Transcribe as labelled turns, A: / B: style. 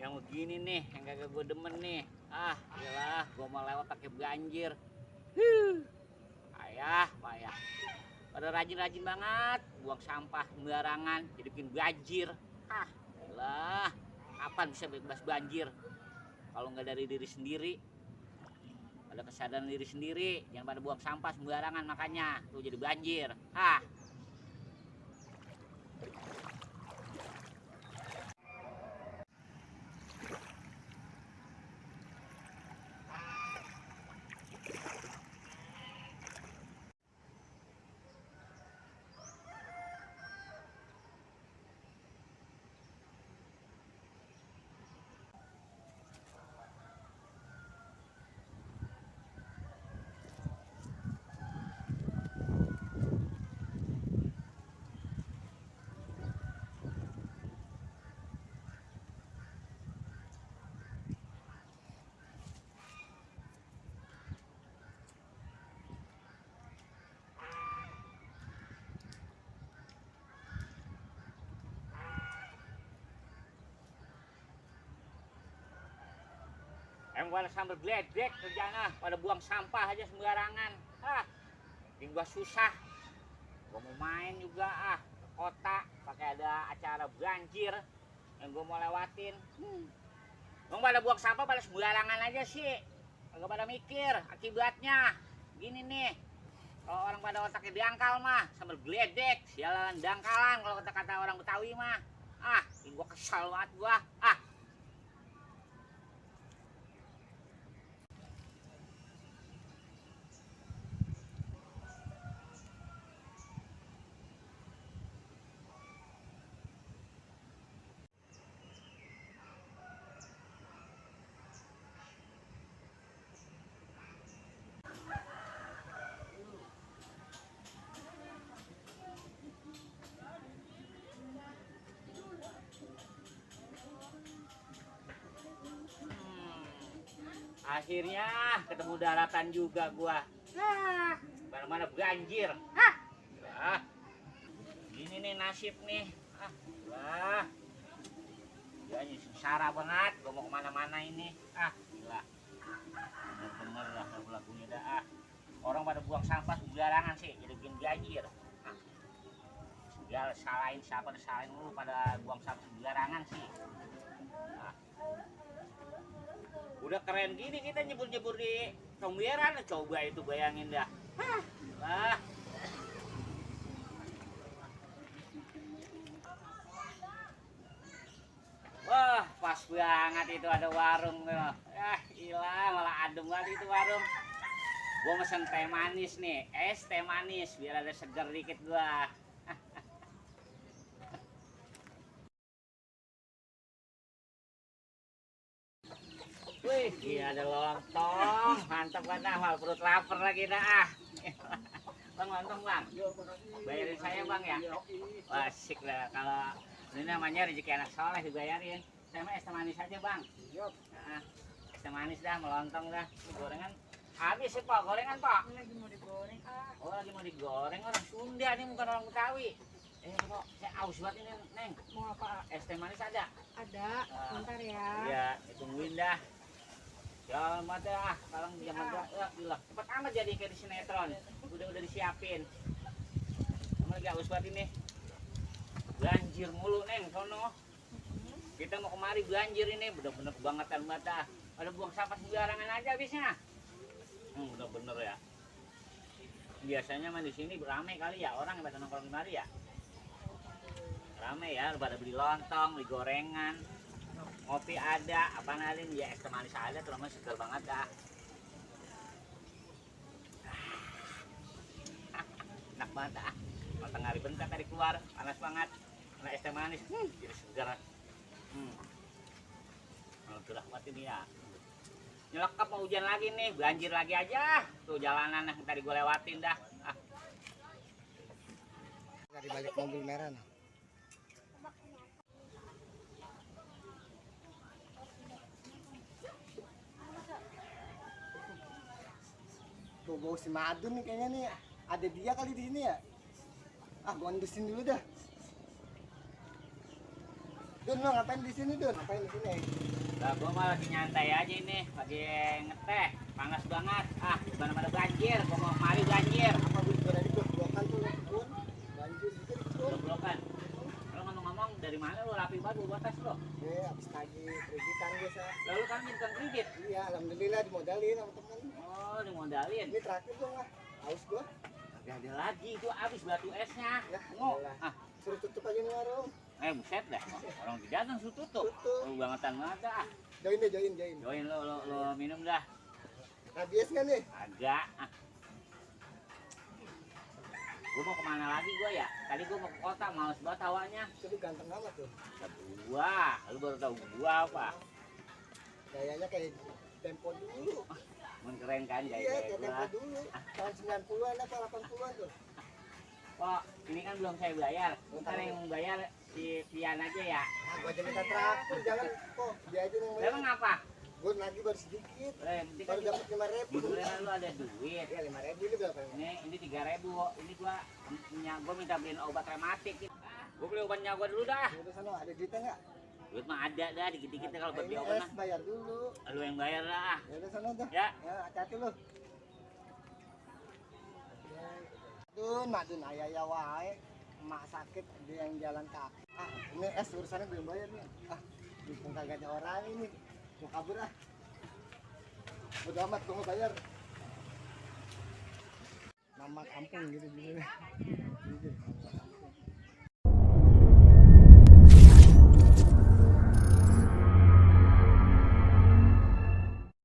A: Yang begini nih, yang kagak gue demen nih. Iyalah, gue mau lewat pakai banjir. Payah. Pada rajin-rajin banget, buang sampah sembarangan, jadi bikin banjir. Iyalah, kapan bisa bebas banjir? Kalau nggak dari diri sendiri, ada kesadaran diri sendiri, jangan pada buang sampah sembarangan makanya, tuh jadi banjir. Pada sambil gledek kerjaan pada buang sampah aja sembarangan. Bikin gua susah. Gua mau main juga ke kota, pakai ada acara banjir yang gua mau lewatin. Bang pada buang sampah pada sembarangan aja sih. Kagak pada mikir akibatnya. Gini nih, kalau orang pada otaknya dangkal mah sambil gledek, sialan dangkalan kalau kata-kata orang Betawi mah. Bikin gua kesal banget gua. Akhirnya ketemu daratan juga gua. Mana-mana banjir. Ini nih nasib nih. Ya ini sengsara banget. Gua mau kemana-mana ini. Gila. Bener-bener lah lagunya dah. Orang pada buang sampah sembarangan sih, jadi bikin banjir. Segala salahin siapa, disalahin lu pada buang sampah sembarangan sih. Udah keren gini kita nyebur-nyebur di comberan, coba itu bayangin dah. Wah, pas banget itu ada warung tuh. Ilah, malah adem banget itu warung. Gua mesen teh manis nih, es teh manis biar ada seger dikit gua. Wih, iya ada lontong, mantap kan mal perut lapar lagi dah. Bang, lontong bang, bayarin saya bang ya. Wah, asik lah kalau ini namanya rezeki anak soleh dibayarin. Saya mah es teh manis aja bang. Es teh manis dah, melontong dah. Gorengan habis sih pak, gorengan pak.
B: Lagi mau digoreng.
A: Oh lagi mau digoreng, orang Sunda nih bukan orang Betawi. Kok saya aus banget ini neng.
B: Mau apa?
A: Es teh manis ada?
B: Ada. Bentar ya.
A: Iya, ditungguin dah. Ya mata kalau jangan ya gila. Cepat amat jadi kayak di sinetron. Udah disiapin. Emang lagi aus banget ini. Banjir mulu neng sono. Kita mau kemari banjir ini bener-bener kebangetan mata. Ada buang sampah sembarangan aja habisnya. Bener-bener ya. Biasanya mah di sini beramai kali ya orang yang pada nongkrong di mari ya. Rame ya, pada beli lontong, beli gorengan. Ngopi ada, apa nalin ya es teh manis ada, terus seger banget dah. Enak banget dah. Matang hari bentar tadi keluar, panas banget. Karena es teh manis, jadi seger. Kalau sudah buat ini ya. Nyelekap mau hujan lagi nih, banjir lagi aja. Tuh jalanan yang tadi gue lewatin dah.
C: Dari balik mobil merah nah. Bau si Madun nih kayaknya nih. Ada dia kali di sini ya. Gua ngedusin dulu dah. Dun, lo ngapain di sini, Dun? Ngapain di sini?
A: Lah gua mah lagi nyantai aja ini, lagi ngeteh, panas banget. Ah, gimana mana banjir, gua mau mari banjir.
C: Apa gue udah di blok-blokan tuh lo kebun? Banjir juga di kebun.
A: Blok-blokan. Lo ngomong-ngomong dari mana lo rapi banget bawa tas lo?
C: Abis tagi kreditan biasa.
A: Lalu kan minta kredit.
C: Iya, alhamdulillah dimodalin sama temen.
A: Oh, dimodalin.
C: Ini terakhir dong lah. Haus gua.
A: Gak ada lagi itu habis batu esnya.
C: Ya,
A: Ngo.
C: elah.
A: Ah,
C: Suruh tutup aja nih warung.
A: buset dah. Orang di dalam suruh tutup.
C: Tutup.
A: Lu bangetan banget dah.
C: Join deh, join.
A: Join lo minum dah.
C: Rabies kan nih?
A: Agak. Ah. Gua mau kemana lagi gua ya? Tadi gua mau ke kota, males banget hawanya.
C: Itu ganteng amat tuh.
A: Gua, lu baru tahu gua apa?
C: Gayanya kayak Tempo dulu.
A: Mun keren kan
C: Iya,
A: gaya
C: kayak Tempo
A: gua.
C: dulu. Tahun 90-an apa 80-an tuh.
A: Kok ini kan belum saya bayar. Ntar yang bayar si Pian aja ya.
C: Ah, gua aja minta traktir, jangan kok. Dia aja yang
A: Emang ngapa?
C: Gua lagi baru sedikit.
A: Yang penting kan
C: Baru dapat 5.000.
A: di bulan lu ada duit.
C: Iya, 5.000 ini berapa?
A: Ini 3.000. Ini gua minta beliin obat rematik. Gua beli obatnya gua dulu dah.
C: Udah sana ada duitnya enggak?
A: Duit mah ada dah dikit-dikit kalau buat beli
C: Ini
A: obat
C: es
A: mah.
C: bayar dulu.
A: Lu yang bayar lah.
C: Ya udah sana dah.
A: Ya.
C: Ya, hati-hati lu. Mak Dun, ayah wae. Emak sakit, dia yang jalan kaki. Ah, ini es urusannya belum bayar nih. Ah, mumpung kagak ada orang ini. Mau kabur ah. Udah amat, gua mau bayar. Nama kampung gitu.